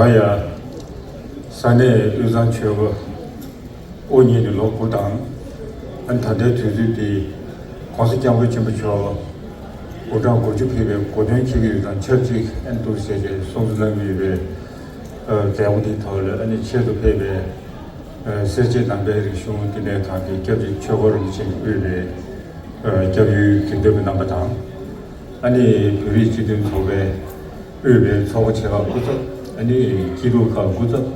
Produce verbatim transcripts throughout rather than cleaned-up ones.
ད་ཡ། ས་གནས་དབུས་གཙང་ཆོལ་ཁ་དབུ་བརྙེས་ནས་ལོ་དགུ་དང་། ཨ་ནི་ད་ལྟའི་དུས་ཚོད་འདི་༸གོང་ས་༸སྐྱབས་མགོན་ཆེན་པོ་མཆོག་དགུང་གྲངས་དགུ་བཅུ་ཕེབས་པའི་གོ་སྟོན་འཁེལ་གྱི་ཡོད་དང་ཆབས་ཅིག་ཨ་ནི་འདུག་ཟེར་བྱས་གསུང་གསུང་གནང་གི་ཡོད་པའི་མཛད་སྒོ་འདིའི་ཐོག་ལ། ཨ་ནི་ཆེད་དུ་ཕེབས་པའི་སེར་བྱེས་ནང་པའི་རིག་གཞུང་བསྟི་གནས་ཁང་གི་སྐྱབས་རྗེ་ཆོས་འཁོར་རིན་པོ་ཆེ་དབུས་པའི་སྐྱབས་ཡུལ་དགེ་འདུན་པ་རྣམ་པ་དང་། ཨ་ནི་བོད་རིགས་སྤྱི་མཐུན་ཚོགས་པའི་དབུས་པའི་ཚོགས་པ་ཆེ་ཁག་སྐུ་ཚབ། ཨ་ནི་སྐྱིད་སྡུག་ཁག་སྐུ་ཚབ།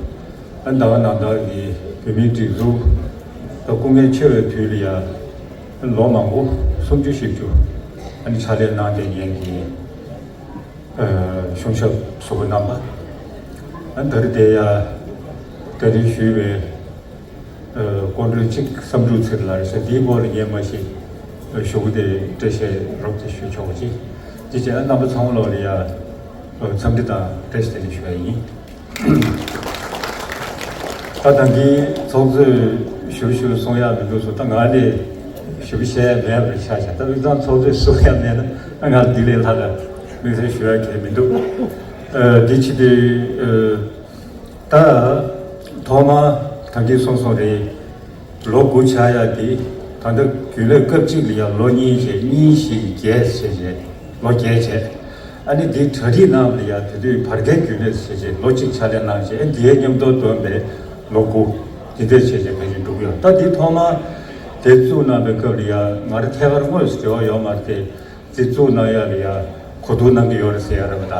ཨ་ནི་ད་ག་ནང་ལྟར་གྱི་བོད་མིའི་སྒྲིག་འཛུགས་ད་སྐུ་ངལ་ཆེ་བའི་དུས་ལ་ཡ་ལོ་མང་པོ་སུམ་ཅུ་བཞི་བཅུ་ཨ་ནི་ཕྱག་ལས་གནང་བསྡད་མཁན་གྱི་གཞུང་ཞབས་ཟུར་པ་རྣམ་པ། ཨ་ནི་ད་རེས་དེ་ཡ་གྲ་སྒྲིག་ཞུས་པའི་སྐུ་མགྲོན་གཅིག་བསམ་འགྲུབ་ཚེ་རིང་ལགས་རེད་ཟེར། འདིའི་སྐོར་ལ་ངས་མ་ཞིག་ཞུ་གི་དེ་འགྲེལ་བཤད་རོབ་ཙམ་ཞུ་ཆོག་པ་ཅིག་དེ་བྱས་ཨ་རྣམ་པ་ཚང་མ་ལོག་ལ་ཡ་འཚམས་འདྲི་དང་བཀྲ་ཤིས་བདེ་ལེགས་ཞུ་བ་ཡིན། ད་ད་གིན་ཚོགས་གཙོས་ཞུ་ཞུ་གསུང་ཡག་མི་འདུག་སོ། ད་ང་ལས་ཞུ་བཤད་མེད་པར་ཆགས་ཤག་ད་དབུས་གཙང་ཚོགས་གཙོས་གསུང་ཡག་མེད་ན་ང་ལ་འདི་ལས་ལྷག་ག་དམིགས་བསལ་ཞུ་ཡག་གང་ཡང་མི་འདུག་ཨ་འདི་ཕྱི་དུས་ཨ། ད་ཐོག་མ་ད་གིན་གསུངས་སོང་རེད། ལོ་དགུ་ཆགས་ཡག་དེ་ད་ལྟ་རྒྱུན་ལས་སྐབས་གཅིག་ལ་ཡ་ལོ་གཉིས་བྱས། གཉིས་བཞི་བརྒྱད་བྱས་བྱས་ལོ་བརྒྱད་བྱས། ཨ་ནི་འདི་གྲ་སྒྲིག་གནང་བ་ལ་ཡ་དེ་དུས་བར་བརྒལ་རྒྱུན་ལས་བྱས་བྱས་ལོ་གཅིག་ཕྱག་ལས་གནང་བྱས། ཨ་འདིའི་མཉམ་དུ་བསྡོམས་པས་ལོ་དགུ་འདི་འདྲ་བྱས་བྱས་ཕལ་ཆེར་འགྲོ་གི་ཡོད། ད་འདི་ཐོག་མ་དེ་བཙུགས་གནང་བའི་སྐབས་ལ་ཡ་ང་རང་ཐད་ཀར་དངོས་སུ་འབྲེལ་བ་ཡོད་མ་རེད་དེ། འདི་བཙུགས་གནང་ཡག་ལ་ཡ་གོ་བསྡུར་གནང་གི་ཡོད་རེད་ཟེར་ཡག་རེད་པ། ད་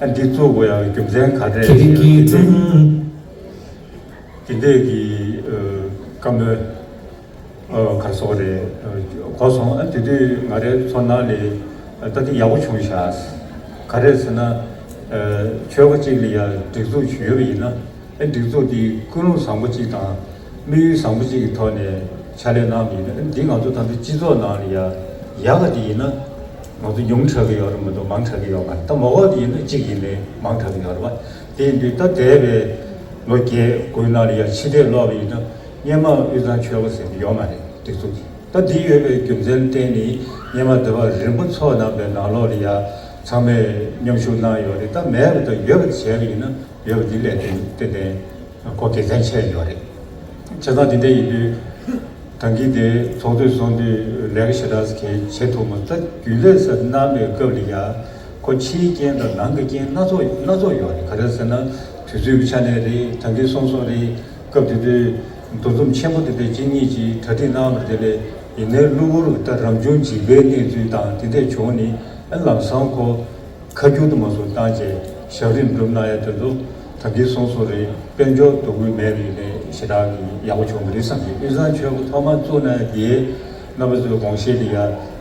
ཨ་འདི་བཙུགས་དགོས་ཡག་གི་རྒྱུ་མཚན་ག་རེ་རེད་ཟེར་ན། དེ་འདྲས་ཀྱི་ཨ་བཀའ་མོལ་ཨ་ག་རེ་ཟེར་དགོས་རེད། ཨ་གོ་སོང་། ཨ་དེ་དུས་ང་རའི་ཚོར་སྣང་ལ་ཨ་ད་དེ་ཡག་པོ་བྱུང་ཤག་ག་རེ་ཟེར་ན། ཨ་ཆོལ་ཁ་གཅིག་ལ་ཡ་སྒྲིག་འཛུགས་བྱས་ཡོད་པ་ཡིན་ན། ཨ་སྒྲིག་འཛུགས་འདི་ཀུན་སློང་བཟང་པོ་གཅིག་དང་དམིགས་ཡུལ་བཟང་པོ་གཅིག་གི་ཐོག་ནས་ཕྱག་ལས་གནང་བ་ཡིན་ན། ཨ་འདི་ང་ཚོ་ད་ལྟ་སྤྱི་ཚོགས་ནང་ལ་ཡ་ཡག་ག་དེ་ཡིན་ན་ང་ཚོ་ཉུང་དྲགས་ཀྱི་ཡོད་རེད་མ་གཏོགས་མང་དྲགས་ཀྱི་ཡོད་མ་རེད། ད་མ་འོག་དེ་ཡིན་ན་གཅིག་ཡིན་ནའི་མང་དྲགས་ཀྱི་ཡོད་རེད་པ། དེ་ཡིན་དུས་ད་འདས་པའི་ལོ་བརྒྱད་དགུའི་ནང་ལ་ཡ་ཕྱི་བལྟས་ཀློག་པ་ཡིན་ན་སྔོན་མ་དབུས་གཙང་ཆོལ་ཁ་ཟེར་གྱི་ཡོད་མ་རེད། སྒྲིག་འཛུགས་དེ། ད་འདི་ཡོད་པའི་རྒྱུ་མཚན་བརྟེན་ནས་སྔོན་མ་འདི་བ་རིམ་པ་ཚོགས་གནང་པའི་ནང་ལོགས་ལ་ཡ་ཚང་མས་མཉམ་ཞུགས་གནང་ཡོད་རེད། ད་མེད་པ་དང་ཡོད་པ་བྱས་པ་ཡིན་ན་ཡོད་པ་འདི་ལས་དོན་ཏན་ཏན་གོ་དགེ་མཚན་ཆེ་ཡོད་རེད། བྱས་ཙང་འདི་འདྲ་ཡིན་དུས་ད་གིན་དེ་ཚོགས་འདུ་སོང་དུས་ལས་ཀ་ཞེ་དྲག་གང་བྱེད་ཐུབ་མ། ད་རྒྱུན་ལས་ཟེར་གནང་པའི་སྐབས་ལ་ཡ་ཁོ་ཕྱིའི་རྐྱེན་དང་ནང་གི་རྐྱེན་སྣ་ཚོགས་སྣ་ཚོགས་ཡོད་རེད། ག་རེ་ཟེར་ན་དུས་ཚོད་ཀྱི་ཆ་ནས་རེད། ད་གིན་གསུངས་སོང་རེད། སྐབས་དེ་དུས་འདུ་འཛོམས་ཆེན་པོ་དེ་འདྲ་གཅིག་གཉིས་ཀྱིས་གྲ་སྒྲིག་གནང་བ་རེད། དེ་ལས་ཡིན་ནའི་གློ་བུར་ད་རང་བྱུང་འཇིགས་པའི་གནས་ཚུལ་དང་དེ་འདྲ་བྱུང་ནས་ཨ་ལམ་སང་ཁོ་ཁ་སྒྱུར་དུ་མ་སོང་བཏང་བྱས་ཞབས་རིམ་སྒྲུབ་གནང་ཡ་དེ་ཚོ་ད་གིན་གསུངས་སོང་རེད། དཔལ་འབྱོར་འདུ་འགོད་མེད་པ་ཡིན་ནའི་ཞེ་དྲག་གི་ཡག་པོ་བྱུང་གི་རེད་བསམ་གི། དབུས་གཙང་ཆོལ་ཁ་ཐོག་མར་བཙུགས་གནང་ཡ་དེའི་རྣམ་པ་ཚོའི་དགོངས་བཞེད་དེ་ཡ་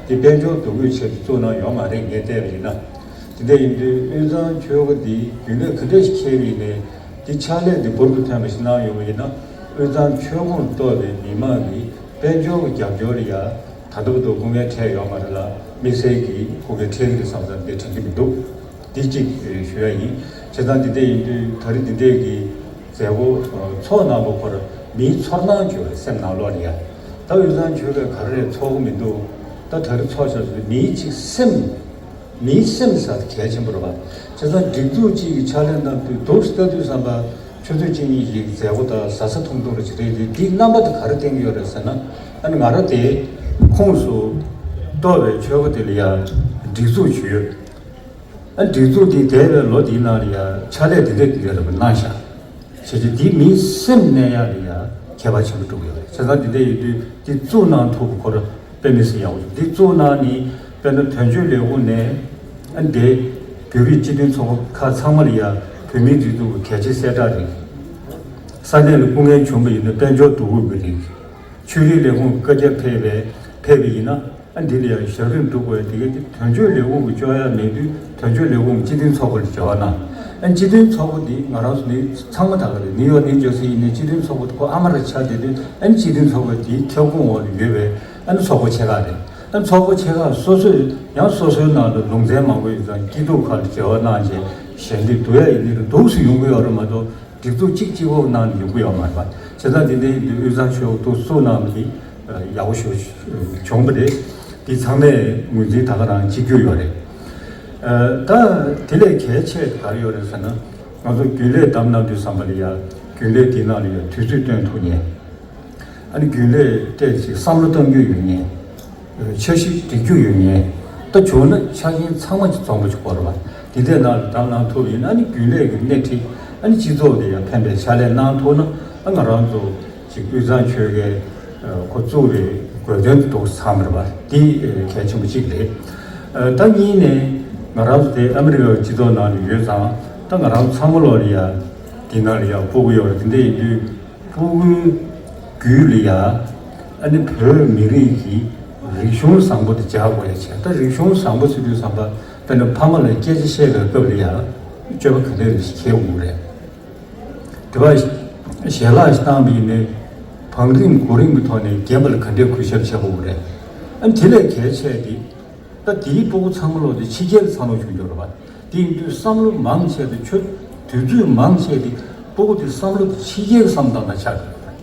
དེ་དཔལ་འབྱོར་འདུ་འགོད་ཆེད་དུ་བཙུགས་གནང་ཡོད་མ་རེད། ངས་བལྟས་པ་ཡིན་ན། དེ་འདྲ་ཡིན་དུས་དབུས་གཙང་ཆོལ་ཁ་འདི་རྒྱུན་ལས་ག་འདྲ་ཞིག་འཁེལ་བ་ཡིན་ནའི་འདི་ཕྱག་ལས་འདི་འབུར་དུ་ཐོན་པ་ཞིག་གནང་ཡོང་བ་ཡིན་ན། དབུས་གཙང་ཆོལ་ཁོངས་གཏོགས་པའི་མི་མང་གིས་དཔལ་འབྱོར་གྱི་རྒྱབ་སྐྱོར་ལ་ཡ་ད་ལྟ་བར་དུ་སྐུ་ངལ་འཕྲད་ཡོད་མ་རེད་ལ། དམིགས་བསལ་གྱིས་སྐུ་ངལ་འཕྲད་ཀྱི་རེད་བསམ་བསམ་འདི་དྲན་གྱི་མི་འདུག་འདི་གཅིག་ཞུ་ཡ་ཡིན། བྱས་ཙང་འདི་འདྲ་ཡིན་དུས་ད་རེས་འདི་འདྲས་ཀྱི་མཛད་སྒོ་ཚོགས་གནང་བ་ཁོ་ར་མིའི་ཚོར་སྣང་བརྗོད་རེད། སེམས་ནང་ལོགས་ལ་ཡ་ད་དབུས་གཙང་ཆོལ་ཁས་ག་རེ་རེད་ཚོགས་ཀྱི་མི་འདུག་ད་ད་རེས་ཚོགས་བཞག་ཚོད་མིའི་ཅིག་སེམས། མིའི་སེམས་ཟེར་བ་གལ་ཆེན་པོ་རེད་པ། བྱས་ཙང་སྒྲིག་འཛུགས་གཅིག་གི་ཕྱག་ལས་གནང་དུས་འདུག་ལྟ་དུས་ཙམ་པ་ཆུ་ཚོད་གཅིག་གཉིས་ཀྱི་མཛད་སྒོ་དང་བཟའ་ཚང་ཐུང་ཐུང་རེ་ཅིག་རེད་དེ། འདིའི་རྣམ་པ་དེ་ག་རེ་བསྟན་གྱི་ཡོད་རེད་ཟེར་ན། ཨ་ནི་ང་རང་དེ་ཁོངས་སུ་གཏོགས་པའི་ཆོལ་ཁ་དེ་ལ་ཡང་སྒྲིག་འཛུགས་ཞུས་ཡོད། ཨ་སྒྲིག་འཛུགས་དེ་འདས་པའི་ལོ་འདིའི་ནང་ལ་ཡང་ཕྱག་ལས་དེ་འདྲ་དེ་འདྲ་རེད་པ་གནང་ཤག་བྱས་ཙང་འདི་མིའི་སེམས་གནས་ཡག་ལ་ཡང་ཁྱད་པར་ཆེན་པོ་འགྲོ་གི་ཡོད་རེད། བྱས་ཙང་འདི་འདྲ་ཡིན་དུས་འདི་བཙུགས་གནང་ཐུབ་པ་ཁོ་རང་དཔེ་མི་སྲིད་ཡག་པོ་འདུག་འདི་བཙུགས་གནང་ནི་དཔེར་ན་དོན་གཅོད་ལས་ཁུངས་ནས་ཨ་འདི་བོད་རིགས་སྤྱི་མཐུན་ཚོགས་པ་ཁག་ཚང་མ་ལ་ཡང་བོད་མིའི་སྒྲིག་འཛུགས་ཀྱི་གལ་ཆེའི་གསལ་བསྒྲགས་རེད། ས་གནས་ལ་སྐུ་ངལ་བྱུང་བ་ཡིན་ན་དཔལ་འབྱོར་སྡུག་རུས་ཀྱི་རེད། ཆོས་རིག་ལས་ཁུངས་བཀའ་ཁྱབ་ཕེབས་པའི་ཕེབས་པ་ཡིན་ན། ཨ་འདི་ལ་ཡང་ཞབས་རིམ་སྒྲུབ་དགོས། དེ་གའི་དོན་གཅོད་ལས་ཁུངས་ཀྱི་བཅོ་ཡ་མེད་དུས་དོན་གཅོད་ལས་ཁུངས་སྤྱི་མཐུན་ཚོགས་པ་ལ་འབྲེལ་བ་གནང་། ཨ་སྤྱི་མཐུན་ཚོགས་པ་འདི་ང་རང་ཚོ་ནི་ཚང་མ་ད་ག་རེད། ནིའུ་ཡོག་ནིའུ་ཇར་སི་ཡིན་ནའི་སྤྱི་མཐུན་ཚོགས་པ་ཁོ་ཨ་མ་ར་ཆགས་བསྡད་དུས། ཨ་ནི་སྤྱི་མཐུན་ཚོགས་པ་དེའི་ཁྱབ་ཁོངས་འོག་ལ་ཡོད་པའི་ཨ་ནི་ཚོགས་པ་ཆེ་ཁག་རེད། ཨ་ནི་ཚོགས་པ་ཆེ་ཁག་སོ་སོས་ཡང་སོ་སོའི་ནང་ལ་ལུང་ཚན་མང་པོ་ཡོད་ཙང་སྐྱིད་སྡུག་ཁག་ལ་འབྲེལ་བ་གནང་བྱས་ཞལ་འདེབས་བསྡུ་ཡ་ཡིན་ནའི་རེད། འདུག་སེ་ཡོང་གི་ཡོད་རེད་མ་གཏོགས། སྒྲིག་འཛུགས་གཅིག་གཅིག་པོ་གནང་ནས་ཡོང་གི་ཡོད་མ་རེད་པ། བྱས་ཙང་དེ་འདྲའི་དབུས་གཙང་ཆོལ་ཁ་འདུག་བཙུགས་གནང་བ་དེ་ཡག་པོ་ཞེ་པོ་བྱུང་བ་རེད། དེ་ཚང་མས་ངོས་འཛིན་ད་ག་རང་བྱེད་རྒྱུ་ཡོད་རེད། ད་དེ་ལས་གལ་ཆེ་ག་རེ་ཡོད་རེད་ཟེར་ན། ང་ཚོ་རྒྱུན་ལས་བདམས་གནང་དུས་ཙམ་པ་ལ་ཡ། རྒྱུན་ལས་དེ་ནང་ལ་ཡ་དུས་ཚོད་བཏོན་ཐུབ་མཁན། ཨ་ནི་རྒྱུན་ལས་ཏོག་ཙམ་བསམ་བློ་གཏོང་རྒྱུ་ཡོད་མཁན། འཆར་གཞི་སྒྲིག་རྒྱུ་ཡོད་མཁན། ད་བྱུང་ན་ཆ་རྐྱེན་ཚང་མ་གཅིག་འཛོམས་པ་ཅིག་དགོས་རེད་པ། དེ་འདྲའི་ནང་ལ་བདམས་གནང་ཐུབ་ཡིན་ན། ཨ་ནི་རྒྱུན་ལས་ཀྱི་སྣེ་ཁྲིད། ཨ་ནི་སྤྱི་ཚོགས་དེ་ཡ་ཕན་པའི་ཕྱག་ལས་གནང་ཐུབ་ན། ཨ་ང་རང་ཚོ་ཅིག་དབུས་གཙང་ཆོལ་ཁའི་ཁོ་བཙུགས་པའི་དགོས་དོན་དུ་འདུག་བསམ་རེད་པ། འདི་གལ་ཆེན་པོ་གཅིག་རེད། ད་གཉིས་ནས་ང་རང་ཚོ་དེ་ཨ་མི་རི་ཀ་སྤྱི་ཚོགས་ནང་ལ་ཡོད་ཙང་། ད་ང་རང་ཚང་མ་ལོག་ལ་ཡ་འདི་ནང་ལ་ཡ་སྤུ་གུ་ཡོད་རེད། དེ་འདྲ་ཡིན་དུས་སྤུ་གུའི་རྒྱུད་ལ་ཡ་ཨ་ནི་བོད་མི་རིགས་ཀྱི་རིག་གཞུང་བཟང་པོ་དེ་འཇགས་དགོས་ཡ་བྱས། ད་རིག་གཞུང་བཟང་པོ་ཟེར་དུས་ཙམ་པ། དཔེར་ན་ཕ་མ་ལ་སྐད་ཆ་བཤད་པའི་སྐབས་ལ་ཡ་སྤྱོད་པ་ག་འདྲ་ཞིག་འཁྱེར་དགོས་རེད། དེ་བ་ཞལ་ལག་ཞིག་བཏང་བ་ཡིན་ནའི་བང་རིམ་གོ་རིམ་གྱི་ཐོག་ནས་རྒན་པ་ལ་ག་འདྲའི་གུས་ཞབས་བྱེད་དགོས་རེད། ཨ་ནི་དེ་ལས་གལ་ཆེ་དེ། ད་དེའི་སྤུ་གུ་ཚང་མ་ལོག་དེ་ཕྱི་རྒྱལ་ལ་འཚར་ལོངས་བྱུང་ཡོད་རེད་པ། དེ་ཡིན་དུས་བསམ་བློ་མང་ཆེ་དེ་ཆོ་དུས་ཚོད་མང་ཆེ་དེ་སྤུ་གུ་དེ་བསམ་བློ་དེ་ཕྱི་རྒྱལ་གྱི་བསམ་བློ་བཏང་ན་ཆགས་ཡོད་རེད།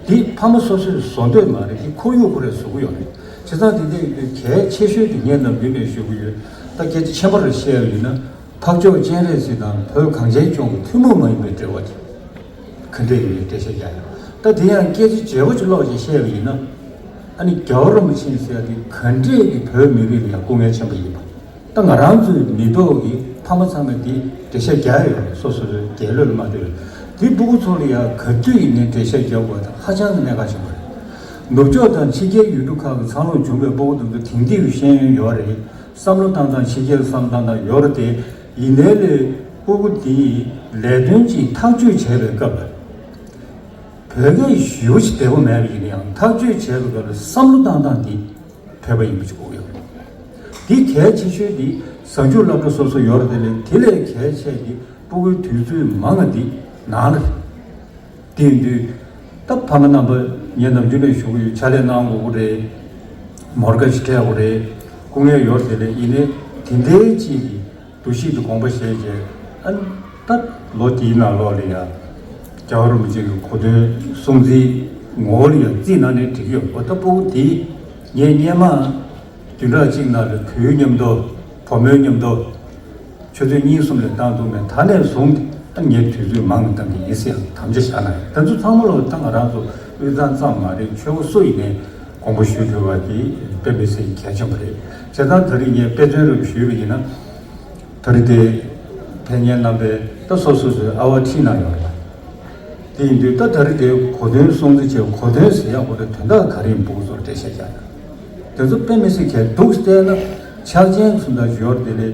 དེ་ཕ་མ་སོ་སོས་བཟོ་འདོད་མ་རེད། དེ་ཁོར་ཡུག་ཁོ་རས་བཟོ་གི་ཡོད་རེད། བྱས་ཙང་དེ་འདྲ་ཡིན་དུས་གལ་ཆེ་ཤོས་དེ་ངས་ནམ་རྒྱུན་ནས་ཞུ་གི་ཡོད། ད་སྐད་ཆ་ཆེན་པོ་རེ་བཤད་པ་ཡིན་ན། འཕགས་མཆོག་སྤྱན་རས་གཟིགས་དང་བོད་གངས་ཅན་ལྗོངས་ཀྱི་ཐུན་མོང་མ་ཡིན་པའི་འབྲེལ་བ་དེ་ག་འདྲས་ཡིན་པའི་འགྲེལ་བཤད་རྒྱག་ཡོད། ད་དེ་ཡང་སྐད་ཆ་བརྗེ་པོ་ཅིག་ཀློག་ཅིག་བཤད་པ་ཡིན་ན། ཨ་ནི་རྒྱལ་བ་རིན་པོ་ཆེ་ཟེར་ཡ་དེ་ག་འདྲས་ཀྱི་བོད་མི་རིགས་ལ་ཡང་སྐུ་ངལ་ཆེན་པོ་ཡིན་པ། ད་ང་རང་ཚོའི་མི་ཐོག་གི་ཕ་མ་ཚང་མས་དེ་འགྲེལ་བཤད་རྒྱག་ཡོད་རེད། སོ་སོ་སོའི་རྒྱལ་བློན་ལ་མ་ལྟོས་པའི། དེ་སྤུ་གུ་ཚོ་ལ་ཡང་ག་དུས་ཡིན་ནའི་འགྲེལ་བཤད་རྒྱག་དགོས་ད་ཧ་ཅང་གི་གནད་འགག་ཆེན་པོ་རེད། ནུབ་ཕྱོགས་དང་ཕྱི་རྒྱལ་ཡུལ་གྲུ་ཁག་གི་འཚར་ལོངས་བྱུང་བའི་སྤུ་གུ་དེ་ཚོ་དེང་དུས་ཀྱི་ཤེས་ཡོན་ཡོད་རེད། བསམ་བློ་བཏང་སྟངས་ཕྱི་རྒྱལ་བསམ་བློ་བཏང་སྟངས་ཡོད་རེད་དེ། ཡིན་ནའི་ལས་སྤུ་གུ་འདིས་ལས་དོན་ཅིག་ཐག་གཅོད་བྱས་པའི་སྐབས་ལ། བོད་སྐད་ཞེ་པོ་ཅིག་བདེ་པོ་མེད་པ་ཡིན་ན་ཡང་། ཐག་གཅོད་བྱས་པའི་སྐབས་ལ་བསམ་བློ་བཏང་སྟངས་འདི་བོད་པ་ཡིན་པ་ཅིག་དགོས་ཡོད་རེད། འདི་གལ་ཆེ་ཤོས་འདི་གཟའ་མཇུག་སློབ་གྲྭ་སོ་སོ་ཡོད་རེད་དེ། ལས་དེ་ལས་གལ་ཆེ་འདི་སྤུ་གུའི་དུས་ཚོད་མང་བ་འདི་ནང་ལ་རེད། དེ་ཡིན་དུས་ད་ཕ་མ་རྣམ་པ་ངས་ནམ་རྒྱུན་ནས་ཞུ་གི་ཡོད། ཕྱག་ལས་གནང་དགོས་ཀྱི་རེད། མོར་གྷེཇ་སྤྲད་དགོས་རེད། སྐུ་ངལ་ཡོད་རེད་དེ། ལས་ཡིན་ནའི་དེ་འདྲའི་ཅིག་གི་འདུ་ཤེས་དེ་དགོངས་པ་བཞེས་བྱས། ཨ་ནི་ད་ལོ་དེའི་ནང་ལོགས་ལ་ཡ་རྒྱལ་བ་རིན་པོ་ཆེ་གི་གོ་སྟོན་སྲུང་བརྩིའི་ངོ་བོ་ལ་ཡ་རྩིས་གནང་ནའི་འགྲིག་གི་ཡོད། འོ་ད་སྤུ་གུ་དེ་ངས་སྔོན་མ་བདུན་ཕྲག་གཅིག་ནང་ལ་བུའི་མཉམ་དུ་བུ་མོའི་མཉམ་དུ་ཆུ་ཚོད་གཉིས་གསུམ་ལ་བཏང་འདུག་མེད། ད་ནས་བཟུང་སྟེ་ཨ་ངས་དུས་ཚོད་མང་བཏང་གི་ཡིན་ཟེར་ཡང་དམ་བཅའ་བཞག་གནང་ཡོད། དེ་ཚོ་ཚང་མ་ལོག་ད་ང་རང་ཚོ་དབུས་གཙང་ཙམ་མ་རེད། ཆོལ་ཁ་སུ་ཡིན་ནའི་དགོངས་པ་ཞུ་ཐུབ་པ་དེ་དཔེ་མི་སྲིད་གལ་ཆེན་པོ་རེད། བྱས་ཙང་ད་རེས་ངས་དཔེ་མཚོན་རེ་ཞུས་པ་ཡིན་ན། ད་རེས་དེ་ཕན་ཉན་རྣམ་པས་ད་སོ་སོ་སོའི་ཨ་བ་ཁྲིད་གནང་ཡོད་རེད། དེ་ཡིན་དུས་ད་ད་རེས་དེ་གོ་སྟོན་སྲུང་བརྩི་བྱས། གོ་སྟོན་ཟེར་ཡག་གོ་སྟོན་དོན་དག་ག་རེ་ཡིན། སྤུ་གུ་ཚོར་འགྲེལ་བཤད་རྒྱག་ན། དེ་ཚོ་དཔེ་མི་སྲིད་གལ་འདུག་བལྟས་ན་ཆགས་ཅན་གསུམ་དག་ཞོར་དེ་ལས།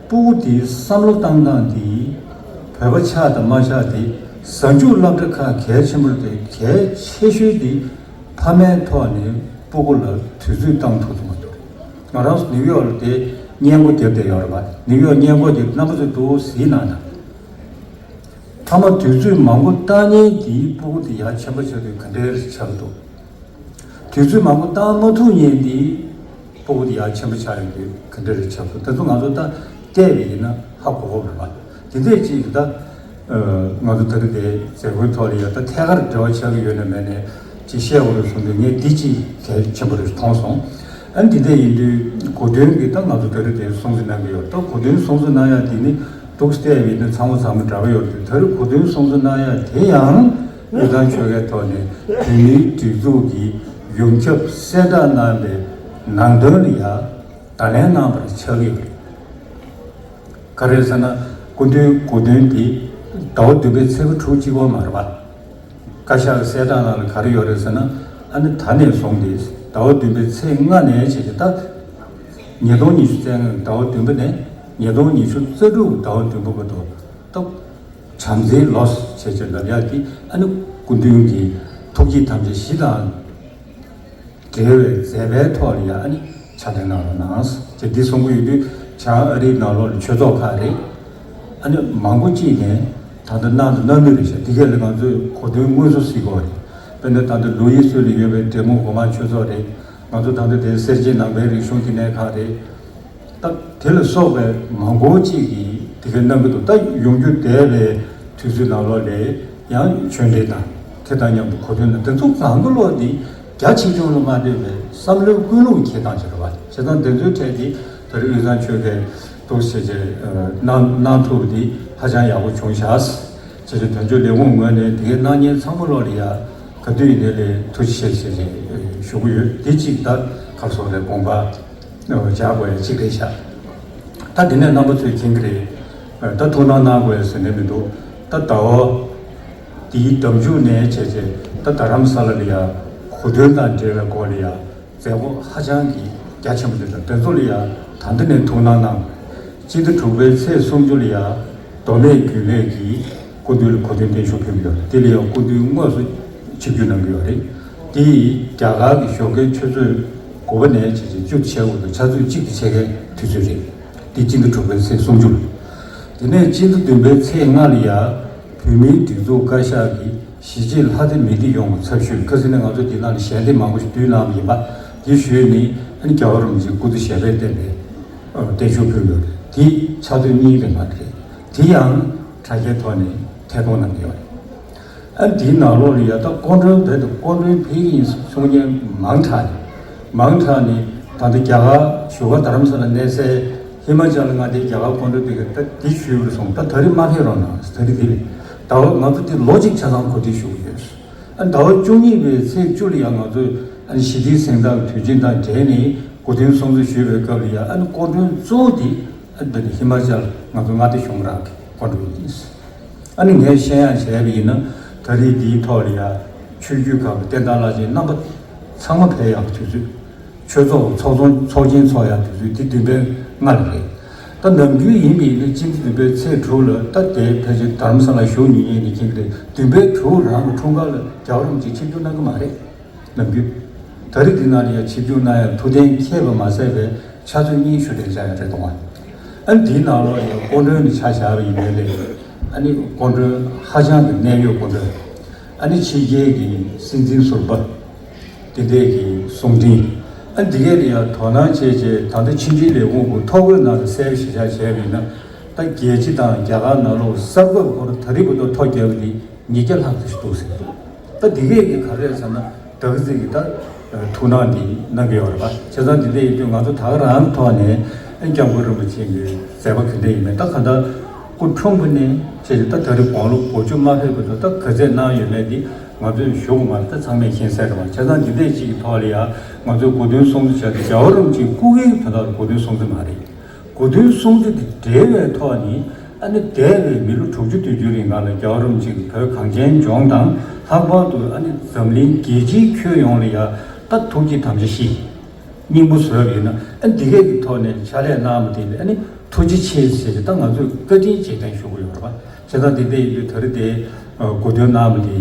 སྤུ་གུ་དེའི་བསམ་བློ་བཏང་སྟངས་དེ་བོད་པ་ཆགས་དང་མ་ཆགས་དེ་གཟའ་མཇུག་སློབ་གྲྭ་ཁག་གལ་ཆེན་པོ་རེད་དེ། གལ་ཆེ་ཤོས་དེ་ཕ་མའི་ཐོག་ནས་སྤུ་གུ་ལ་དུས་ཚོད་བཏང་ཐུབ་ཐུབ་མ་ཐུབ་རེད། ང་རང་ཚོ་ནིའུ་ཡོག་ལ་དེ་སྔས་མགོ་བརྒྱབ་བསྡད་ཡོད་རེད་པ། ནིའུ་ཡོག་སྔས་མགོ་བརྒྱབ། རྣམ་པ་ཚོས་འདུག་གཟིགས་གནང་དང་། ཕ་མ་དུས་ཚོད་མང་པོ་བཏང་མཁན་དེའི་སྤུ་གུ་དེ་ཡར་ཆེན་པོ་ཆགས་དུས་ག་འདྲའི་རེ་ཆགས་འདུག་དུས་ཚོད་མང་པོ་བཏང་མ་ཐུབ་མཁན་དེའི་སྤུ་གུ་དེ་ཡར་ཆེན་པོ་ཆགས་ཡོང་དུས་ག་འདྲའི་རེ་ཆགས་འདུག་དེ་ཚོ་ང་ཚོ་ད་བལྟས་པ་ཡིན་ན་ཧ་གོ་གི་རེད་པ། དེ་འདྲས་ཅིག་ད་ང་ཚོ་ད་རེས་དེ་མཛད་སྒོའི་ཐོག་ལ་ཡ་ད་ཐད་ཀར་འབྲེལ་བ་ཆགས་ཀྱི་ཡོད་ན་མེད་ན་ཅིག་བཤད་དགོས་རེད་བསམ་དུས། ངས་འདི་ཅིག་གལ་ཆེན་པོ་རེད་མཐོང་སོང་། ཨ་ནི་དེ་འདྲས་ཡིན་དུས་གོ་སྟོན་གྱི་ད་ང་ཚོ་ད་རེས་དེ་སྲུང་བརྩི་གནང་གི་ཡོད། ད་གོ་སྟོན་སྲུང་བརྩི་གནང་ཡ་དེ་ནི་འདུག་བལྟས་པ་ཡིན་ན་ཚང་མ་ཚང་མ་འདྲ་པོ་ཡོད་དུས། ད་རེས་གོ་སྟོན་སྲུང་བརྩི་གནང་ཡ་དེ་ཡང་དབུས་གཙང་ཆོལ་ཁའི་ཐོག་ནས་བོད་མིའི་སྒྲིག་འཛུགས་ཀྱི་ཡོངས་ཁྱབ་གསལ་བསྒྲགས་གནང་བའི་ནང་དོན་ལ་ཡ་བརྡ་ལན་གནང་བར་ཆགས་ཀྱི་ཡོད་རེད། ག་རེ་ཟེར་ན། སྐུ་མདུན་གོ་སྟོན་དེ་ཟླ་བ་བདུན་པའི་ཚེས་པ་དྲུག་གཅིག་པ་མ་རེད་པ། བཀའ་ཤག་གི་གསལ་བསྒྲགས་ནང་ལ་ག་རེ་ཡོད་རེད་ཟེར་ན། ཨ་ནི་ད་ནས་བཟུང་སྟེ་ཟླ་བ་བདུན་པའི་ཚེས་ལྔ་ནས་བྱས་ཏེ་ད་ཉིས་སྟོང་ཉི་ཤུ་རྩ་ལྔ་ཟླ་བ་བདུན་པ་ནས་ཉིས་སྟོང་ཉི་ཤུ་རྩ་དྲུག་ཟླ་བ་བདུན་པ་བར་དུ་ད་བྱམས་བརྩེའི་ལོ་ཞེས་བྱ་ལབ་ཡག་དེ། ཨ་ནི་སྐུ་མདུན་གྱི་ཐུགས་བསྐྱེད་དམ་བཅའ་བཞི་དང་འབྲེལ་བའི་མཛད་པའི་ཐོག་ལ་ཡ་ཨ་ནི་ཕྱག་ལས་གནང་རོགས་གནང་ཟེར། དེ་འདི་གསུང་གི་ཡོད་དུས། བྱང་ཨ་རིའི་ནང་ལོགས་ལ་ཆོས་ཚོགས་ཁག་རེད། ཨ་ནི་མང་པོ་ཅིག་ནས་ད་ལྟ་གནང་དང་གནང་གི་རེད་ཤག་དེ་གས་ལ་ང་ཚོས་གོ་སྟོན་དངོས་སུ་གཟིགས་དགོས་རེད། དཔེར་ན་ད་ལྟ་ལུའུ་ཡི་སུ་ལ་ཡོད་པའི་འབྲས་སྤུངས་སྒོ་མང་ཆོས་ཚོགས་རེད། ང་ཚོ་ད་ལྟ་དེ་སེར་བྱེས་ནང་པའི་རིག་གཞུང་དེ་ནས་ཁག་རེད། ད་དེ་ལ་སོགས་པའི་མང་པོ་ཅིག་གིས་དེ་ག་གནང་གི་འདུག་ད་ཡོང་རྒྱུ་འདས་པའི་དུས་ཚོད་ནང་ལོགས་ལ་ཡང་ཆོས་འབྲེལ་དང་དེ་དང་མཉམ་དུ་གོ་སྟོན་དང་དེ་ཚོ་གང་གི་ལོག་འདི་རྒྱ་ཆེ་ཆུང་ལ་མ་ལྟོས་པའི་བསམ་བློའི་ཀུན་སློང་འཁྱེར་སྟངས་ཅིག་རེད་པ། བྱས་ཙང་དེ་ཚོའི་གྲས་འདི་ད་རེས་དབུས་གཙང་ཆོལ་ཁའི་འདུག་བྱས་བྱས་གནང་གནང་ཐུབ་པ་འདི་ ཧ་ཅང་ཡག་པོ་བྱུང་ཤག་བྱས་ཙང་དོན་གཅོད་ལས་ཁུངས་ངོས་ནས་དེ་གའི་སྣང་བརྙན་ཚང་མ་ལོག་ལ་ཡ་ག་དུས་ཡིན་ནའི་ལས་ཐུགས་རྗེ་ཆེ་ཞེས་ཞུ་གི་ཡོད། དེ་གཅིག་ད་ག་རེ་ཟེར་དགོས་རེད། དགོངས་པ་འཇགས་དགོས་ཡ་གཅིག་རེད་ཤག་ད་དེ་ནས་རྣམ་པ་ཚོས་མཁྱེན་གྱི་རེད། ད་ཐུགས་སྣང་གནང་དགོས་ཟེར་ནས་མི་འདུག་ད་ཟླ་བ་འདིའི་ཟླ་མཇུག་ནས་བྱས་བྱས་ད་རྡ་རམ་ས་ལ་ལ་ཡ་གོ་སྟོན་དང་འབྲེལ་བའི་སྐོར་ལ་ཡ་མཛད་སྒོ་ཧ་ཅང་གི་རྒྱ་ཆེན་པོ་འདི་འདྲ་དེ་ཚོ་ལ་ཡ་ད་ལྟ་ནས་ཐུགས་སྣང་གནང་། སྤྱི་ཟླ་དྲུག་པའི་ཚེས་སུམ་ཅུ་ལ་ཡ་མདོ་སྨད་རྒྱུན་ལས་ཀྱི་སྐུ་མདུན་ལ་གོ་སྟོན་བརྟན་བཞུགས་ཕུལ་གྱི་ཡོད་རེད། དེ་ལ་ཡང་སྐུ་མདུན་དངོས་སུ་ཆིབས་བསྒྱུར་གནང་གི་ཡོད་རེད། དེ་ཡིས་རྒྱ་གར་གྱི་ཞོགས་ཀའི་ཆུ་ཚོད་དགུ་པ་ནས་བྱས་རྗེས་བཅུ་ཆའི་བར་དུ་ཆུ་ཚོད་གཅིག་དང་ཕྱེད་ཀའི་དུས་ཚོད་རེད། དེ་སྤྱི་ཟླ་དྲུག་པའི་ཚེས་སུམ་ཅུ་ལ། དེ་ནས་སྤྱི་ཟླ་བདུན་པའི་ཚེས་ལྔ་ལ་ཡ་བོད་མིའི་སྒྲིག་འཛུགས་བཀའ་ཤག་གིས་གཞིས་བྱེས་ལྷ་སྡེ་མི་སྡེ་ཡོངས་ཀྱི་ཚབ་ཞུས། ཁ་སང་ནས་ང་ཚོ་འདི་ནང་ལ་ཞལ་འདེབས་མང་པོ་ཞིག་བསྡུས་གནང་བ་ཡིན་པ་དེ་ཞུས་ནས་ཨ་ནི་རྒྱལ་བ་རིན་པོ་ཆེའི་སྐུ་ཚེ་ཞབས་པད་བརྟན་པའི་བརྟན་བཞུགས་ཕུལ་ཡོད་རེད། དེ་ཆུ་ཚོད་གཉིས་རེ་མ་རེད། དེ་ཡང་དྲ་རྒྱའི་ཐོག་ནས་ཐད་གཏོང་གནང་གི་ཡོད་རེད། ཨ་ནི་དེའི་ནང་ལོགས་ལ་ཡ་ད་སྐུ་མགྲོན་རྦད་དེ་སྐུ་མགྲོན་ཕེབས་ཀྱི་ཡིན་གསུང་མཁན་མང་དྲགས་རེད། མང་དྲགས་ནས་ད་ལྟ་རྒྱ་གར་བཞུགས་སྒར་རྡ་རམ་ས་ལ་གནས་སའི་ཧི་མ་ཅལ་མངའ་སྡེའི་རྒྱ་གར་སྐུ་མགྲོན་དེ་ག་ད་འདི་ཞུས་པ་རེད་གསུངས། ད་ད་རེས་མ་ཕེབས་རོགས་གནང་། ད་རེས་འདི་རེད། ཟླ་བ་ང་ཚོ་འདི་ལོ་གཅིག་ཆ་ཚང་གོ་སྒྲིག་ཞུ་གི་ཡོད། ཨ་ཟླ་བ་བཅུ་གཉིས་པའི་ཚེས་བཅུ་ལ་ཡང་ང་ཚོས་ཨ་ནི་ཞི་བདེའི་གཟེངས་རྟགས་དུས་ཆེན་དང་འབྲེལ་ནས་གོ་སྟོན་སྲུང་བརྩི་ཞུས་པའི་སྐབས་ལ་ཡང་ཨ་ནི་སྐུ་མགྲོན་གཙོ་བོ་འདི་ཨ་ནི་ད་ནི་ཧི་མ་ཅལ་ང་ཚོ་མངའ་སྡེ་གཞུང་རང་གི་སྐུ་མགྲོན་ཡིན། ཨ་ནི་ངས་བཤད་ཡང་བྱས་པ་ཡིན་ན་ད་རེས་འདིའི་ཐོག་ལ་ཡང་ཆོས་བརྒྱུད་ཁག་གི་བསྟན་བདག་བླ་ཆེན་རྣམ་པ་ཚང་མ་ཕེབས་ཡག་གི་དུས་ཚོད། ཆོས་ཚོགས་ཚོགས་ཚོགས་ཚོགས་ཆེན་ཚོགས་ཡག་དུས་ཚོད་འདི་བདུན་པའི་ལྔ་ལ་རེད། ད་ནམ་རྒྱུན་ཡིན་པ་ཡིན་ན་སྤྱི་ཟླ་བདུན་པའི་ཚེས་དྲུག་ལ་ད་དེ་ཕལ་ཆེར་རྡ་རམ་ས་ལ་བཞུགས་མྱོང་མཁན་ནི་མཁྱེན་གྱི་རེད། བདུན་པའི་དྲུག་རང་གི་འཁྲུངས་སྐར་ལ་རྒྱལ་བ་རིན་པོ་ཆེ་ཆིབས་བསྒྱུར་གནང་གི་མ་རེད། ནམ་རྒྱུན། ད་རེས་འདི་ནང་ལ་ཡང་ཆིབས་བསྒྱུར་གནང་ཡང་ཐུགས་གཏན་འཁེལ་བ་མ་ཟད་པའི་ཆུ་ཚོད་གཉིས་བཞུགས་གདན་འཇགས་ཡང་རེད་གཏོང་བ། ཨ་ནི་འདིའི་ནང་ལོགས་ཡང་སྐུ་མགྲོན་ནི་ཆ་བཞག་པ་ཡིན་ནའི་ལས། ཨ་ནི་སྐུ་མགྲོན་ཧ་ཅང་གི་གནད་ཡོད་སྐུ་མགྲོན། ཨ་ནི་ཕྱི་རྒྱལ་གྱི་སྲིད་འཛིན་ཟུར་པ། དེ་འདྲས་ཀྱི་གསུང་འཕྲིན། ཨ་ནི་འདི་གས་ལ་ཡང་དོ་སྣང་བྱས་བྱས་ད་ལྟ་ཕྱི་འབྲེལ་ལས་ཁུངས་ཀྱི་ཐོ་འགོད་ནང་ལ་གསལ་པོ་ཞིག་ཆ་བྱས་པ་ཡིན་ན། ད་རྒྱལ་སྤྱི་དང་རྒྱ་གར་ནང་ལོགས་གསར་འགོད་སྐོར་ད་རེས་བར་དུ་ཐོ་བརྒྱབ་པ་འདི་ཉིས་བརྒྱ་ལྷག་ཙམ་ཞིག་འདུག་ཟེར། ད་འདི་གས་ཀྱི་ག་རེ་རེད་ཟེར་ན་ད་ག་ཚོད་ཀྱི་ད་ཐུགས་སྣང་འདི་གནང་གི་ཡོད་རེད་པ། བྱས་ཙང་འདི་འདྲ་ཡིན་དུས་ང་ཚོ་ད་ག་རང་གི་ཐོག་ནས་སྐྱབས་མགོན་རིན་པོ་ཆེ་གི་མཛད་པ་ག་འདྲ་ཡིན་མིན་ད་ག་ད་སྐུ་འཁྲུངས་པ་ནས་བྱས་ཏེ་ད་ད་རེས་དགུང་ལོ་དགུ་བཅུ་མ་ཕེབས་བར་དུ་ད་ག་ཚད་གནང་ཡོད་མེད་འདི་ང་ཚོས་ཞུ་དགོས་མ་རེད། ད་ཚང་མས་མཁྱེན་གསལ་རེད་པ། བྱས་ཙང་འདི་འདྲ་ཅིག་གི་ཐོག་ལ་ཡང་ང་ཚོས་གོ་སྟོན་སྲུང་བརྩི་བྱས་ཏེ་རྒྱལ་བ་རིན་པོ་ཆེའི་སྐུ་སྒེར་གྱི་དོན་དག་ལ་གོ་སྟོན་སྲུང་བརྩི་མ་རེད། གོ་སྟོན་སྲུང་བརྩི་དེ་འབྲེལ་བའི་ཐོག་ནས་ཨ་ནི་འདས་པའི་མི་ལོ་དྲུག་ཅུ་དུས་རྒྱུན་རིང་ལ་རྒྱལ་བ་རིན་པོ་ཆེ་གིས་བོད་གངས་ཅན་ལྗོངས་དང་ལྷག་པར་དུ་ཨ་ནི་འཛམ་གླིང་རྒྱལ་སྤྱིའི་ཁྱོན་ཡོངས་ལ་ཡང་ད་ཐུགས་ཀྱི་དམ་བཅའ་བཞེས། སྙིང་པོ་བཟོས་པ་ཡིན་ན་ཨ་ནི་འདི་གས་ཀྱི་ཐོག་ནས་ཕྱག་ལས་གནང་བ་དེ་ལ་ཨ་ནི་ཐུགས་རྗེ་ཆེ་ཟེར་ཏེ་ད་ང་ཚོས་བཀའ་དྲིན་རྗེས་དྲན་ཞུ་གི་ཡོད་རེད་པ། བྱས་ཙང་འདི་འདྲ་ཡིན་དུས་ད་རེས་དེ་གོ་སྟོན་གནང་བ་དེ་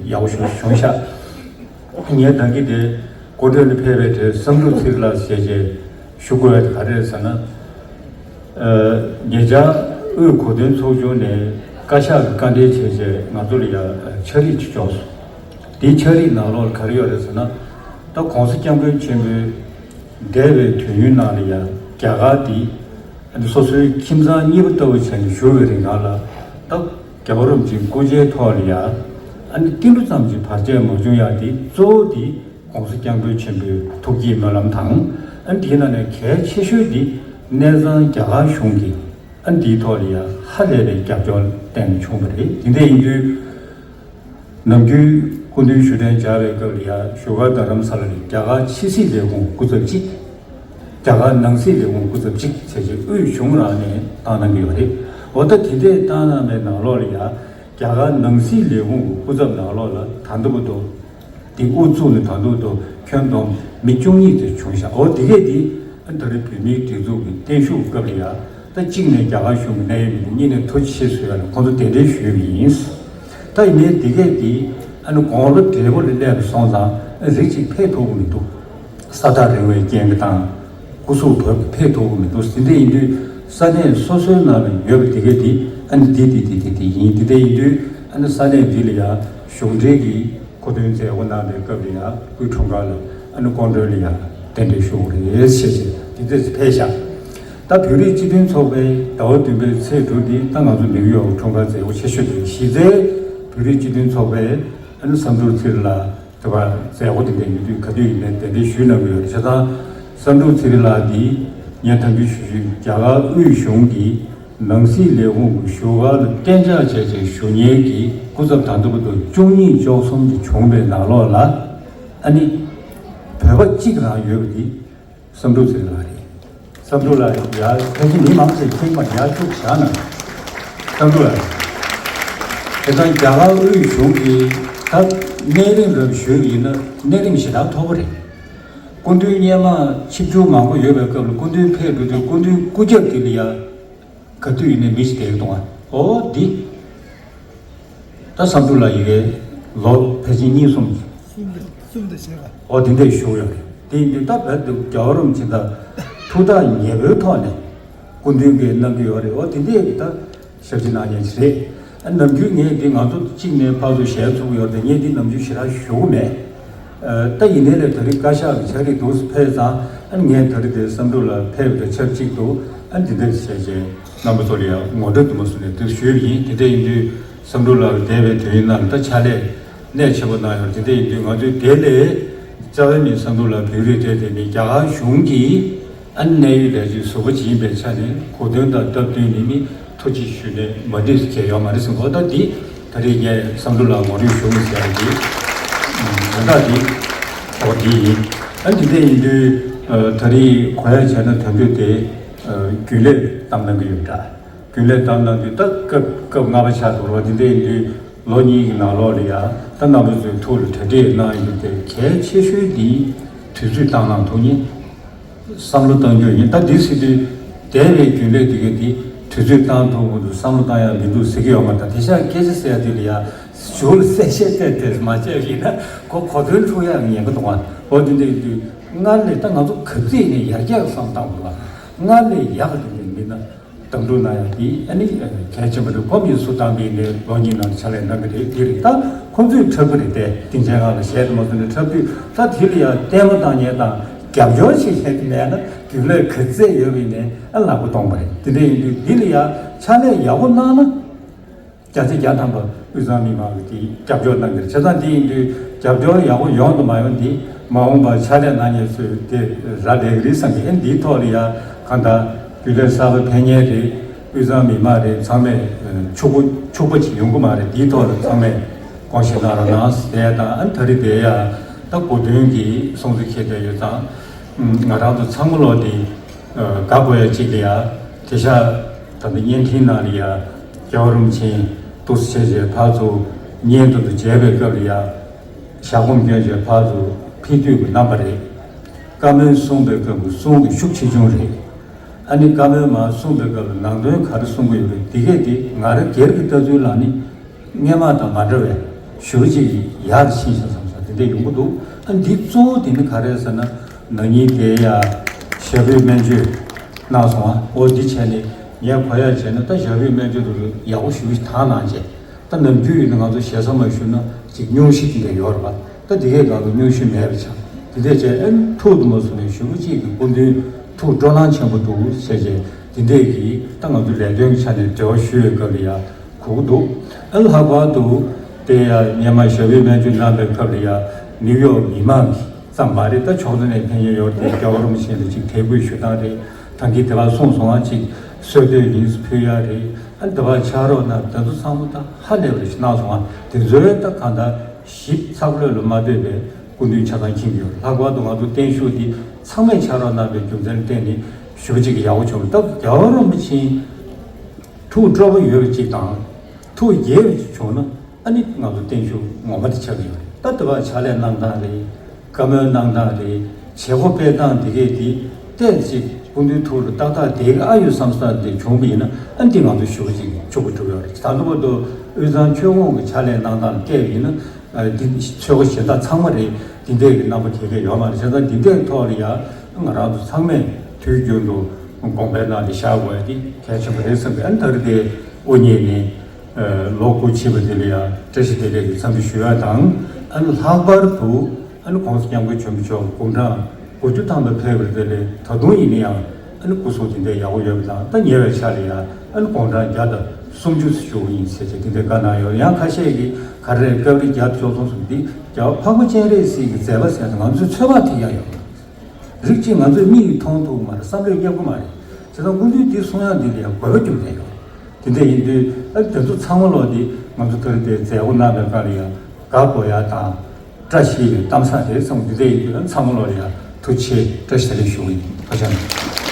ཡག་པོ་ཞིག་བྱུང་ཤག་ངས་ད་གིན་དེ་སྐུ་མགྲོན་ནས་ཕེབས་པའི་གྲས་བསམ་གྲུབ་ཚེ་རིང་ལགས་ཞེས་བྱས་ཞུ་དགོས་པ་དེ་ག་རེ་རེད་ཟེར་ན། ཨ་ཉེ་ཆར་དབུས་གོ་སྟོན་ཚོགས་ཆུང་ནས་བཀའ་ཤག་གི་བཀའ་འབྲེལ་བྱས་བྱས་ང་ཚོ་ལ་ཡ་ཕྱག་བྲིས་ཅིག་འབྱོར་སོང་། དེའི་ཕྱག་བྲིས་ནང་ལོགས་ལ་ག་རེ་ཡོད་རེད་ཟེར་ན། ད་༸གོང་ས་༸སྐྱབས་མགོན་ཆེན་པོའི་འདས་པའི་དུས་ཡུན་ནང་ལ་ཡ་རྒྱ་གར་འདི་ཨ་ནི་སོ་སོའི་ཁྱིམ་ཚང་གཉིས་པ་ལྟ་བུ་བྱས་ནས་བཞུགས་པའི་རིང་ལ་ད་རྒྱལ་བ་རིན་པོ་ཆེའི་སྐུ་ཕྱྭའི་ཐོག་ལ་ཡ་ཨ་ནི་ཏིལ་འབྲུ་ཙམ་གྱི་བར་ཆད་མ་བྱུང་ཡ་དེ་གཙོ་བོ་དེ་༸གོང་ས་༸སྐྱབས་མགོན་ཆེན་པོའི་ཐུགས་བསྐྱེད་སྨོན་ལམ་དང་། ཨ་ནི་དེའི་ནང་ནས་གལ་ཆེ་ཤོས་དེ་གནས་ཚང་རྒྱ་གར་གཞུང་གིས་ཨ་ནི་དེའི་ཐོག་ལ་ཡ་ཧ་ལས་པའི་རྒྱབ་སྐྱོར་བསྟན་ནས་བྱུང་བ་རེད། དེ་འདྲ་ཡིན་དུས་ནམ་རྒྱུན་སྐུ་མདུན་བཞུགས་གདན་འཇགས་པའི་སྐབས་ལ་ཡ་བཞུགས་སྒར་རྡ་རམ་ས་ལ་ནས་རྒྱ་གར་ཕྱི་སྲིད་ལས་ཁུངས་སྐུ་ཚབ་གཅིག་རྒྱ་གར་ནང་སྲིད་ལས་ཁུངས་སྐུ་ཚབ་གཅིག་བྱས་རྗེས་དབུས་གཞུང་རང་ནས་བཏང་གནང་གི་ཡོད་རེད། འོ་ད་དེ་འདྲས་བཏང་གནང་བའི་ནང་ལོགས་ལ་ཡ་རྒྱ་གར་ནང་སྲིད་ལས་ཁུངས་ཀྱི་སྐུ་ཚབ་ནང་ལོགས་ལ་ད་ལྟ་བར་དུ་དེ་དབུ་བཙུགས་ནས་ད་ལྟ་བར་དུ་ཁྱོན་བསྡོམས་མི་བཅུ་གཉིས་ཙམ་བྱུང་ཤག་འོ་དེ་གས་དེ་ཨ་ད་རེས་བོད་མིའི་སྒྲིག་འཛུགས་ཀྱི་བརྟན་བཞུགས་སྐབས་ལ་ཡ་ད་གཅིག་ནས་རྒྱ་གར་གཞུང་གི་གནད་ཡོད་མི་སྣ་གཉིས་ནས་ཐུགས་རྗེ་ཆེ་ཞུ་ཡ་ལ་ཁོང་ཚོ་གདན་འདྲེན་ཞུས་པ་ཡིན། ད་ཡིན་ནའི་དེ་གས་དེ་ཨ་ནི་དགུང་ལོ་བགྲེས་པོ་ལ་སླེབས་སོང་ཙང་རིགས་གཅིག་ཕེབས་ཐུབ་ཀྱི་མི་འདུག་ས་ཐག་རིང་བའི་རྐྱེན་གྱིས་དང་། སྐུ་གཟུགས་བབས་ཀྱིས་ཕེབས་ཐུབ་ཀྱི་མི་འདུག་དེ་འདྲ་ཡིན་དུས་ས་གནས་སོ་སོའི་ནང་ལ་ཡོད་པ་དེ་གས་དེ་ཨ་ནི་འདི་འདི་འདི་འདི་འདི་ཡིན། དེ་འདྲ་ཡིན་དུས་ཨ་ནི་ས་གནས་འདི་ལ་ཡང་གཞུང་འབྲེལ་གྱི་གོ་སྟོན་མཛད་སྒོ་གནང་བའི་སྐབས་ལ་ཡང་སྐུའི་འཁྲུངས་སྐར་ལ་ཨ་ནི་སྐུ་མགྲོན་ལ་ཡང་གདན་འདྲེན་ཞུ་དགོས་རེད་ཟེར་བྱས་འདི་འདྲས་ཕེབས་ཤག་ད་བོད་རིགས་སྤྱི་མཐུན་ཚོགས་པའི་ཟླ་བ་བདུན་པའི་ཚེས་དྲུག་འདི་ད་ང་ཚོ་ནིའུ་ཡོག་འཁྲུངས་སྐར་མཛད་སྒོ་ཆེ་ཤོས་དེ་གཞི་རྩའི་བོད་རིགས་སྤྱི་མཐུན་ཚོགས་པའི་ཨ་ནི་བསམ་གྲུབ་ཚེ་རིང་ལགས། དེ་བར་མཛད་སྒོ་དེ་འདྲ་ཡོད་དུས་ག་དུས་ཡིན་ནའི་གདན་འདྲེན་ཞུས་གནང་གི་ཡོད་རེད། བྱས་ཙང་བསམ་གྲུབ་ཚེ་རིང་ལགས་འདི་ངས་དམ་འབུལ་ཞུ་ཞུས་རྒྱ་གར་དབུས་གཞུང་གི་ ནང་སྲིད་ལས་ཁུངས་ཀྱི་བཞུགས་སྒར་ལ་གཏན་འཇགས་བྱས་བྱས་བཞུགས་མཁན་གྱི་སྐུ་ཚབ་ད་ལྟ་བར་དུ་བཅུ་གཉིས་བཅུ་གསུམ་ཅིག་བྱུང་བའི་ནང་ལོགས་ལ། ཨ་ནི་བོད་པ་གཅིག་རང་ཡོད་པ་འདི་བསམ་གྲུབ་ཟེར་ལགས་རེད། བསམ་གྲུབ་ལགས་ཡར་ཕལ་ཆེར་མི་མང་ཆེ་མཁྱེན་པ་ཡར་བཅུག་བཞག་ན། བསམ་གྲུབ་ལགས། དེ་ཙང་རྒྱ་གར་དབུས་གཞུང་གིས་ད་གནས་རིམ་རབ་ཞུས་པ་ཡིན་ན་གནས་རིམ་ཞེ་དྲག་མཐོ་པོ་རེད། སྐུ་མདུན་སྔོན་མ་ཆིབས་བསྒྱུར་མང་པོ་ཡོད་པའི་སྐབས་ལ་སྐུ་མདུན་ཕེབས་འགྲོ་དུས་སྐུ་མདུན་སྐུ་རྒྱབ་དེ་ལ་ཡ་ག་དུས་ཡིན་ནའི་མི་ཞིག་བསྡད་ཀྱི་འདུག་ཨ། ཨོ་འདི་ད་བསམ་གྲུབ་ལགས་ཡི་གེ་ལོ་ཕལ་ཆེར་གཉིས་གསུམ་གསུམ་དང་གསུམ་དང་ཕྱེད་ཀ་ཨོ་དེ་འདྲས་བཞུགས་ཡོད་རེད། དེ་ཡིན་དུས་ད་བོད་དུ་རྒྱལ་བ་རིན་པོ་ཆེ་ད་ཐུགས་ཐག་ཉེ་པོའི་ཐོག་ནས་སྐུ་མདུན་གྱིས་གནང་གི་ཡོད་རེད། ཨོ་དེ་འདྲས་ཀྱི་ད་ཞབས་ཕྱི་གནང་མཁན་ཞིག་རེད། ཨ་ནམ་རྒྱུན་ངས་འདི་ང་ཚོ་གཅིག་ནས་ཕར་ཚུར་ཞལ་ཚུགས་ཡོད་རེད། ངས་འདི་ནམ་རྒྱུན་ཞེ་དྲག་ཞུ་གི་མེད། ཨ་ད་ཡིན་ནའི་ལས་ད་རིང་བཀའ་ཤག་གི་ཕྱག་བྲིས་འདུག་སེ་ཕེབས་ཙང་ཨ་ངས་ད་རིང་དེ་བསམ་གྲུབ་ལགས་ཕེབས་པ་དང་ཆབས་ཅིག་ཏུ་ཨ་འདི་འདྲ་བྱས་རྗེས་རྣམ་པ་ཚོ་ལ་ཡང་ངོ་སྤྲོད་དུ་མ་བཟོས་ནས་འདིར་ཞུས་པ་ཡིན། དེ་འདྲ་ཡིན་དུས་བསམ་གྲུབ་ལགས་འདས་པའི་དུས་ཡུན་ནང་ད་ཕྱག་ལས་གནད་ཆེན་པོ་གནང་ཡོད། དེ་འདྲ་ཡིན་དུས་ང་ཚོས་དེ་ལས་རྩ་བའི་མི་བསམ་གྲུབ་ལགས་བོད་རིགས་དེ་དེ་ནི་རྒྱ་གར་གཞུང་གིས་ཨ་ནི་གནད་ཡོད་ལས་བྱེད་ཟུར་པ་ཅིག་ཡིན་པའི་ཆ་ནས་གོ་སྟོན་དང་སྟབས་བསྟུན་ནས་ནི་ཐུགས་རྗེ་ཞུས་ནས་མ་འགྲིག་ཟེར་མཁན་ཡོད་མ་རེད་ཟེར་གོ། ད་འདི་ད་རེས་ངས་བསམ་གྲུབ་ལགས་ངོ་སྤྲོད་ཞུ་མི་ཟེར་ཡ་འདི་དོན་དག་འདི་ཐོག་འདི་ཡིན། ཨ་འདི་འདྲ་ཡིན་དུས་ད་རེས་གོ་ཡ་བྱས་ན་དོན་དུ་དེ་རྒྱུན་ལས་བཏང་གནང་གི་ཡོད་འདྲ། རྒྱུན་ལས་བཏང་གནང་དུས་ད་སྐབས་སྐབས་ལྔ་པ་ཆགས་འདུག་རོགས། འདི་འདྲ་ཡིན་དུས་ལོ་གཉིས་ཀྱི་ནང་ལོགས་ལ་ཡ་ད་རྣམ་པ་ཚོས་ཐུགས་ལ་གྲ་སྒྲིག་གནང་ཡོད་དེ་གལ་ཆེ་ཤོས་འདི་དུས་ཚོད་བཏང་གནང་ཐུབ་མཁན། བསམ་བློ་གཏང་རྒྱུ་ཡིན། ད་འདི་ཟེར་དུས་འདས་པའི་རྒྱུན་ལས་འདི་གས་འདི་དུས་ཚོད་བཏང་ཐུབ་ཀྱི་འདུག་བསམ་བློ་བཏང་ཡག་མི་འདུག་ཟེར་གྱི་ཡོད་མ་རེད། ད་དེ་ཤག་སྐད་ཆ་ཟེར་ཡ་དེ་ལ་ཡ་ཞུ་ལ་གསལ་བཤད་བལྟས་ཏེ་མ་བྱས་པ་ཡིན་ན་གོ་གོ་དོན་འཁྲུག་ཡག་ཉེན་ཁ་འདུག་ཨ། འོ་དེ་འདྲ་ཡིན་དུས་སྔར་ལས་ད་ང་ཚོ་ག་ཚོད་ནས་ཡར་རྒྱས་བསམ་བཏང་དགོས་ལ། སྔར་ལས་ཡག་གི་མི་ན། དང་དུ་ན་ཡང་དེ་ཨ་ནི་གལ་ཆེན་པོ་རེད། ཁོ་མི་སུ་དང་པའི་ནས་ལོ་གཉིས་ནང་ཕྱག་ལས་གནང་གི་རེད། དེ་རེད། ད་ཁོང་ཚོས་འཁྲབ་གི་རེད་དེ་སྡིངས་ཆའི་སྒང་ལ་གཞས་དུ་མ་སུ་ནས་འཁྲབ་དུས་ད་དེ་ལ་ཡང་ལྟད་མོ་བཏང་མཁན་དང་རྒྱབ་སྐྱོར་བྱེད་མཁན་དེ་མེད་ན་རྒྱུན་ལས་ག་ཚད་ཡོད་པའི་ནས་ཨ་ལག་པ་སྟོང་པ་རེད། དེ་འདྲ་ཡིན་དུས་འདི་ལ་ཡང་ཕྱག་ལས་ཡག་པོ་གནང་ན་བརྒྱ་ཆ་བརྒྱ་ཐམ་པ་དབུས་གཙང་མི་མང་གི་དེ་རྒྱབ་སྐྱོར་གནང་གི་རེད། བྱས་ཙང་དེ་ཡིན་དུས་རྒྱབ་སྐྱོར་ཡག་པོ་ཡོང་དུ་མ་ཡོང་དེ་མ་འོངས་པར་ཕྱག་ལས་གནང་མཁན་ཚོས་དེ་རག་ལས་ཀྱི་རེད་བསམ་གི། ཨ་འདིའི་ཐོག་ལ་ཡང་གང་ལྟར་རྒྱུན་ལས་གསར་པ་ཕེབས་མཁན་རེད། དབུས་གཙང་མི་མང་རེད། ཚང་མས་ཕྱུག་པོ་ཕྱུག་པོ་ཅིག་ཡོང་གི་མ་རེད། དེའི་ཐོག་ལ་ཚང་མས་དགོངས་བཞེས་གནང་རོགས་གནང་ཟེར་དང་། ཨ་ནི་ད་རེས་དེ་ཡང་ད་གོ་སྟོན་གྱི་སྲུང་བརྩི་འཁྱེར་བསྡད་ཡོད་ཙང་ང་རང་ཚོ་ཚང་མ་ལོག་དེ་དགའ་དགོས་ཡ་གཅིག་ལ་ཡ་དེ་ཤག་ད་ལྟ་བརྙན་འཕྲིན་ནང་ལ་ཡ་རྒྱལ་བ་རིན་པོ་ཆེ་འདུག་སེ་བྱས་བྱས་ཕར་ཚུར་བརྙན་དུ་དུ་མཇལ་བའི་སྐབས་ལ་ཡ་ཞལ་སྒོམ་སྐྱོན་བྱས་ཕར་ཚུར་ཕེབས་དུས་ཀྱི་རྣམ་པ་རེད། བཀའ་མོལ་གསུངས་པའི་སྐབས་ཀྱི་གསུང་གི་ཤུགས་ཆེ་ཆུང་རེད། ཨ་ནི་བཀའ་མོལ་མར་གསུངས་པའི་སྐབས་ལ་ནང་དོན་ག་རེ་གསུང་གི་ཡོད་རེད། འདི་གས་འདི་ང་རང་སྒེར་གྱི་ལྟ་ཚུལ་ལ་ནི་སྔོན་མ་དང་མ་འདྲ་བའི་ཞུ་བ་ཅིག་ཡར་ཕྱིན་ཤག་བསམ་ས་དེ་འདྲ་ཡོང་གི་འདུག་ཨ་འདི་གཙོ་བོ་དེ་ནི་ག་རེ་ཟེར་ན་ན་ནིང་དེ་ཡ་ཞབས་པད་སྨན་བཅོས་གནང་སོང་ཨ། འོ་འདི་བྱས་ནས་ངས་གོ་ཡ་བྱས་ན་ད་ཞབས་པད་སྨན་བཅོས་དུ་ཡག་པོ་ཞུ་བ་ཞིག་དག་གནང་བྱས། ད་ནམ་རྒྱུན་ཡིན་ན་ང་ཚོ་ཞེ་ས་མ་ཞུ་ན་ཅིག་སྙུང་གཞི་དེ་འདྲ་ཡོད་རེད་པ། ད་དེ་གའི་སྒང་ལ་སྙུང་གཞི་མེད་པ་ཆགས། དེ་འདྲས་བྱས་ཨེ་ཐུགས་དུ་མ་སོང་ནས་ཞུ་བ་གཅིག་གི་སྐུ་མདུན་ཐུགས་སྤྲོ་སྣང་ཆེན་པོ་འདུག་བྱས་བྱས་དེ་འདྲས་ཀྱིས་ད་ང་ཚོ་ལས་དོན་གྱི་ཆ་ནས་འབྲེལ་བ་ཞུ་བའི་སྐབས་ལ་ཡ་གོ་གི་འདུག་ཨེ་ལྷག་པར་དུ་དེ་ཡ་སྔོན་མ་ཞབས་པད་སྨན་བཅོས་གནང་བའི་སྐབས་ལ་ཡ་ནིའུ་ཡོག་མི་མང་གི་ཙམ་མ་རེད། ད་ཕྱོགས་མཚུངས་ནས་ཕེབས་མཁན་ཡོད་རེད། རྒྱལ་བ་རིན་པོ་ཆེ་ལ་ཅིག་དད་གུས་ཞུ་སྟངས་རེད། ད་གིན་དེ་བ་གསུངས་སོང་ང་ཅིག་གསོལ་འདེབས་ཡིན་ཕུལ་ཡ་རེད། ཨ་འདི་བ་ཕྱག་རོགས་གནང་དེ་ཚོ་ཚང་མ་ད་ཧ་ལས་པ་རེ་ཞིག་གནང་སོང་ང་། དེ་ཚོའི་ད་གང་ལྟར་ཞིབ་ཚགས་ལོས་ལ་མ་ལྟོས་པའི་སྐུ་མདུན་ཆ་ཚང་མཁྱེན་གྱི་ཡོད། ལྷག་པར་དུ་ང་ཚོ་བརྟན་བཞུགས་འདི་ཚང་མས་ཕྱག་རོགས་གནང་བའི་རྒྱུ་མཚན་ལ་བརྟེན་ནས་ཞུ་བ་གཅིག་གི་ཡག་པོ་བྱུང་། ད་རྒྱལ་བ་རིན་པོ་ཆེ་ཐུགས་སྤྲོ་པོ་ཡོད་པ་གཅིག་དང་ཐུགས་དགྱེས་པ་གཅིག་བྱུང་ན། ཨ་ནི་ང་ཚོ་བརྟན་བཞུགས་ངོ་མ་དེ་ཆགས་ཀྱི་ཡོད་རེད། ད་དེ་བ་ཕྱག་ལས་གནང་སྟངས་རེད། བཀའ་མོལ་གནང་སྟངས་རེད། བྱེད་སྒོ་སྤེལ་སྟངས་དེ་གས་དེ་ཏོག་ཙམ་སྐུ་མདུན་ཐུགས་ལ་ཏག་ཏག་བསྡད་ཀྱི་ཨ་ཡོད་བསམ་ས་དེ་བྱུང་བ་ཡིན་ན་ཨ་འདི་ང་ཚོ་ཞུ་བ་ཅིག་ཆོག་གི་འགྲོ་གི་ཡོད་རེད། ད་ལྟ་བར་དུ་དབུས་གཙང་ཆོལ་ཁོངས་ཀྱི་ཕྱག་ལས་གནང་སྟངས་ལ་བལྟས་པ་ཡིན་ན་ཨ་འདི་ཆོལ་ཁ་གཞན་དག་ཚང་མ་རེད། འདི་འདྲས་ཀྱི་རྣམ་པ་ག་གས་ཡོད་མ་རེད། བྱས་ཙང་འདི་འདྲས་ཐོག་ལ་ཡ་ང་རང་ཚོ་ཚང་མས་དུས་རྒྱུན་དུ་དགོངས་པའི་ནང་དེ་བཞག་དགོས་ཡ་དེ་གལ་ཆེན་པོ་རེད་བསམ་གི། ཨ་ནི་ད་རེས་དེ་དབུ་བརྙེས་ནས། ལོ་དགུ་ཕྱིན་པ་དེ་ལ་ཡང་བཀྲ་ཤིས་བདེ་ལེགས་ཀྱི་འཚམས་འདྲི་ཞུ་ཡ་དང་། ཨ་ནི་ལྷག་པར་དུ་ཨ་ནི་༸གོང་ས་༸སྐྱབས་མགོན་ཆེན་པོ་མཆོག་དགུང་གྲངས་དགུ་བཅུ་ཐམ་པ་ཕེབས་པ་དེ་ལས་ད་དུང་ཡིན་ན་ཡང་ཨ་ནི་སྐུ་གཟུགས་དེ་འདྲ་ཡག་པོ་ཡོད་པ་དང་། ད་ཉེ་བའི་ཆར་ལ་ཡང་ཨ་ནི་དགུང་གྲངས་བརྒྱ་དང་སུམ་ཅུ་ཙམ་བཞུགས་ཡིན་ཟེར་བྱས་དེ་འདྲ་བཀའ་གནང་ཡོད། ཡང་ཁ་ཤས་ཀྱིས་ག་རེ་སྐབས་རེ་བརྒྱ་དང་བཅུ་གསུམ་སོང་འདི་རྒྱལ་བ་འཕགས་པ་སྤྱན་རས་གཟིགས་ཀྱི་མཛད་པ་ཟེར་ཏེ་ང་ཚོས་ཚོད་དཔག་ཐིག་ཡག་ཡོད། རིགས་གཅིག་ང་ཚོས་མིག་གིས་མཐོང་ཐུབ་ཀྱི་མ་རེད། བསམ་བློས་སླེབས་ཀྱི་མ་རེད། དེ་དང་སྐུ་མདུན་དེ་གསུང་ཡག་འདི་ལ་ཡང་དགོས་པ་རྒྱུགས་བསྡད་ཡོད། དེ་འདྲ་ཡིན་དུས་ཨ་དེ་ཚོ་ཚང་མ་ལོག་འདི་ང་ཚོ་ད་རེས་དེ་མཛད་སྒོ་གནང་བའི་སྐབས་ལ་ཡང་དགའ་དགོས་ཡག་དང་བཀྲ་ཤིས་པའི་གཏམ་བཟང་དེ་ཚང་མ་འདི་འདྲ་ཡིན་དུས་ཨ་ཚང་མ་ལོག་ལ་ཡང་ཐུགས་རྗེ་ཆེ་བཀྲ་ཤིས་བདེ་ལེགས་ཞུ་གི་ཡིན། ཐུགས་རྗེ་ཆེ།